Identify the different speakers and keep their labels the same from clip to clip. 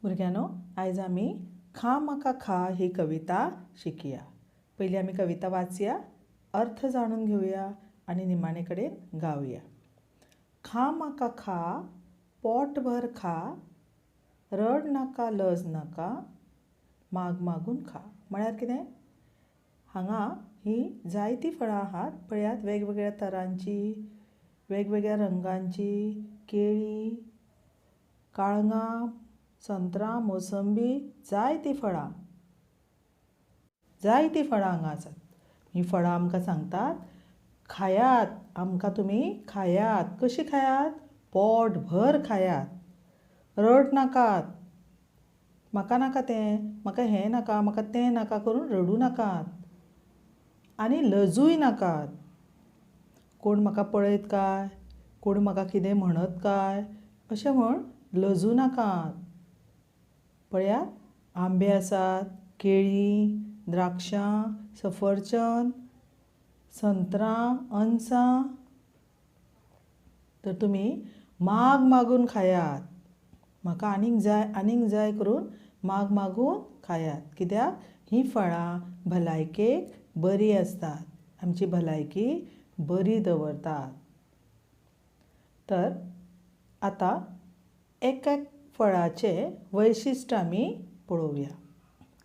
Speaker 1: भुरग्यांनो, आयज आमी खा म्हाका खा ही कविता शिकया. पयलीं आमी कविता वाचया, अर्थ जाणून घेवया आनी निमाणे कडेन गावया. खा म्हाका खा, पोटभर खा, रड नाका लज नाका, माग मागून खा. म्हळ्यार कितें? हांगा हीं जायतीं फळां आहात. पळयात, वेगवेगळ्या तरांची, वेगवेगळ्या रंगांची केळीं, काळंगां, संत्रां, मोसंबी, जायतीं फळां, जायतीं फळां हांगा आसात. हीं फळां आमकां सांगतात, खायात आमकां, तुमी खायात. कशीं खायात? पोट भर खायात, रड नाकात. म्हाका नाका तें, म्हाका हें नाका, म्हाका तें नाका करून रडूं नाकात आनी लजूय नाकात. कोण म्हाका पळयत काय, कोण म्हाका कितें म्हणत काय अशें म्हूण लजूं नाकात. पळयात, आंबे आसात, केळीं, द्राक्षां, सफरचंद, संत्रां, अनसां. तर तुमी माग मागून खायात. म्हाका आनीक जाय, आनीक जाय करून माग मागून खायात. कित्याक? हीं फळां भलायकेक बरीं आसतात, आमची भलायकी बरी दवरतात. तर आतां एक एक फळाचें वैशिश्ट आमी पळोवया,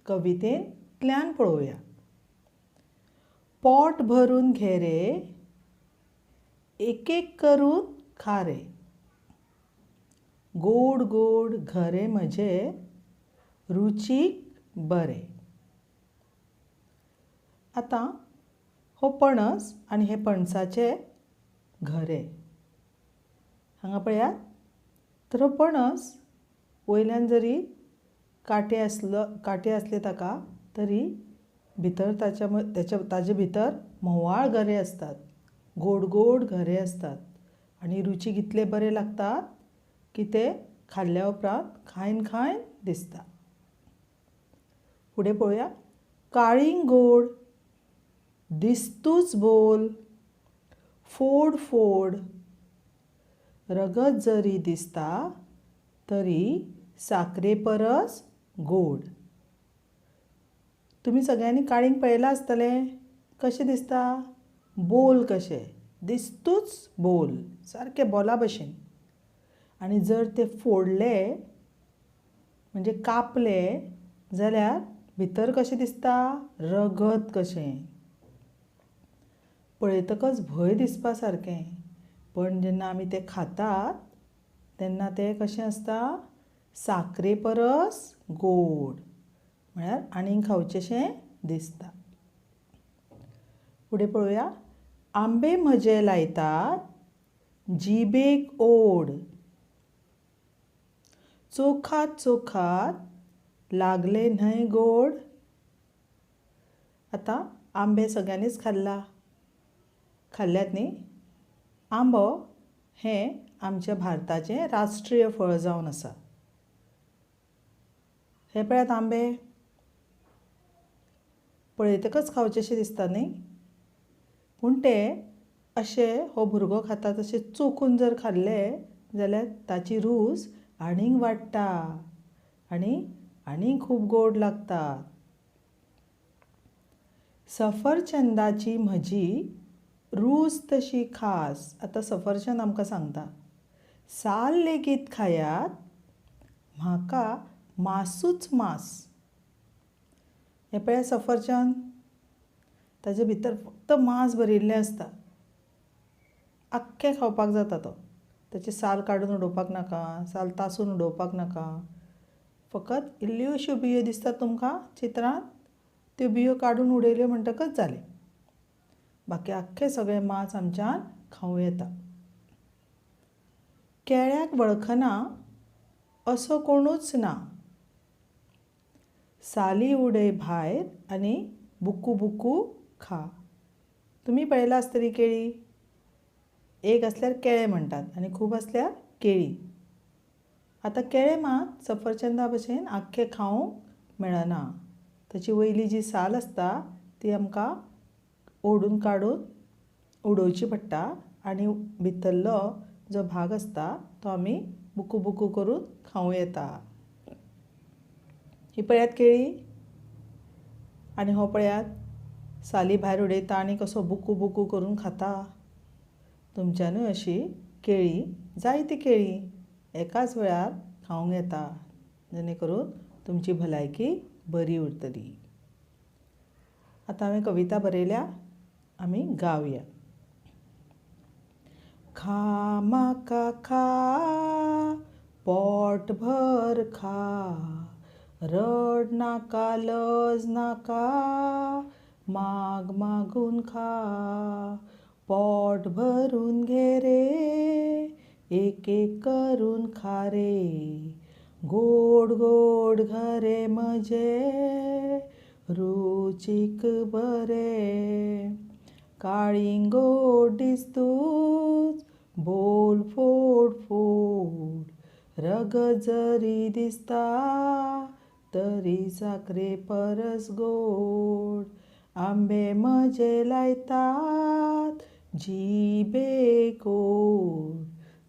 Speaker 1: कवितेंतल्यान पळोवया. पोट भरून घे रे, एक एक करून खा रे, गोड गोड घरे म्हजे, रुचीक बरे. आतां हो पणस आनी हे पणसाचे घरे हांगा पळयात. तर हो पणस वयल्यान जरी कांटे आसलो, कांटे आसले ताका, तरी भितर ताच्या ताच्या ताजे भितर म्होंवाळ घरे आसतात, गोड गोड घरे आसतात आनी रुचीक इतले बरे लागतात की ते खाल्ल्या उपरांत खायन खायन दिसता. फुडें पळोवया. काळींग गोड, दिस्तूच बोल, फोड फोड, रगत जरी दिसता तरी साकरे परस गोड. तुमी सगळ्यांनी काळींग पळयलां आसतलें. कशें दिसता? बोल कशें, दिस्तूच बोल, सारकें बोला भशेन. आनी जर ते फोडले म्हणजे कापले जाल्यार भितर कशें दिसता? रगत कशें. पळयतकच भंय दिसपा सारकें. पण जेन्ना आमी तें खातात तेन्ना तें कशें आसता? साकरे परस गोड, म्हळ्यार आनीक खावचेंशें दिसता. फुडें पळोवया. आंबे म्हजे लायतात जिबेक ओड, चोखात चोखात लागले न्हय गोड. आतां आंबे सगळ्यांनीच खाल्ला, खाल्ल्यात न्ही? आंबो हें आमच्या भारताचें राष्ट्रीय फळ जावन आसा. हे पळयात आंबे, पळयतकच खावचेशे दिसता न्ही? पूण ते अशे हो भुरगो खाता तशे चोखून जर खाल्ले जाल्यार ताची रूच आनीक वाडटा आनी आनीक खूब गोड लागतात. सफरचंदाची म्हजी रूच तशी खास. आतां सफरचंद आमकां सांगता, साल लेगीत खायात, म्हाका मासूच मास. हें पळयात सफरचंद, ताजे भितर फक्त मांस भरिल्लें आसता. आख्खें खावपाक जाता तो. ताची साल काडून उडोवपाक नाका, साल तासून उडोवपाक नाका. फकत इल्ल्योश्यो बियो दिसतात तुमकां चित्रांत, त्यो बियो काडून उडयल्यो म्हणटकच जालें. बाकी आख्खें सगळें मांस आमच्यान खावं येता. केळ्याक वळखना असो कोणूच ना, साली उडय भायर आनी बुकू बुकू खा. तुमी पळयला आसतली केळी. एक आसल्यार केळें म्हणटात आनी खूब आसल्यार केळी. आतां केळें मात सफरचंदा भशेन आख्खें खावंक मेळना. ताची वयली जी साल आसता ती आमकां ओडून काडून उडोवची पडटा आनी भितरलो जो भाग आसता तो आमी बुकू बुकू करून खावं येता. ही पळयात केळी आनी हो पळयात साली भायर उडयता आनी कसो बुकू बुकू करून खाता. तुमच्यानूय अशी केळीं, जायतीं केळीं एकाच वेळार खावंक येता, जेणे करून तुमची भलायकी बरी उरतली. आतां हांवें कविता बरयल्या, आमी गावया. खा म्हाका खा, पोट भर खा, रड नाका लज नाका, माग मागून खा, पोट भरून घे रे, एक एक करून खा रे, गोड गोड घरे म्हजे, रुचीक बरे, काळींग गोड दिसतूच बोल फोड फोड, रगत जरी दिसता तरी साकरे परस गोड, आंबे म्हजे लायतात जिबेक ओड,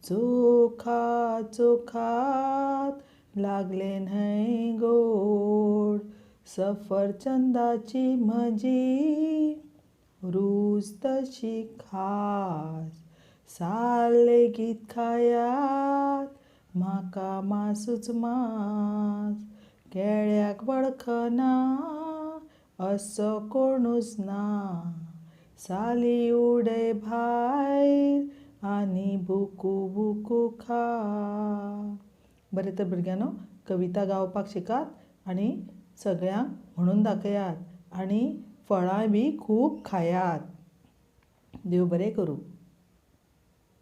Speaker 1: चोखा चोखात लागले न्हय गोड, सफरचंदाची म्हजी रूच तशी खास, साल लेगीत खायात म्हाका मासूच मास, केळ्याक वळखना असो कोणूच ना, साली उडय भायर आनी बुकू बुकू खा. बरें तर भुरग्यांनो, कविता गावपाक शिकात आनी सगळ्यांक म्हणून दाखयात आनी फळांय बी खूब खायात. देव बरें करूं.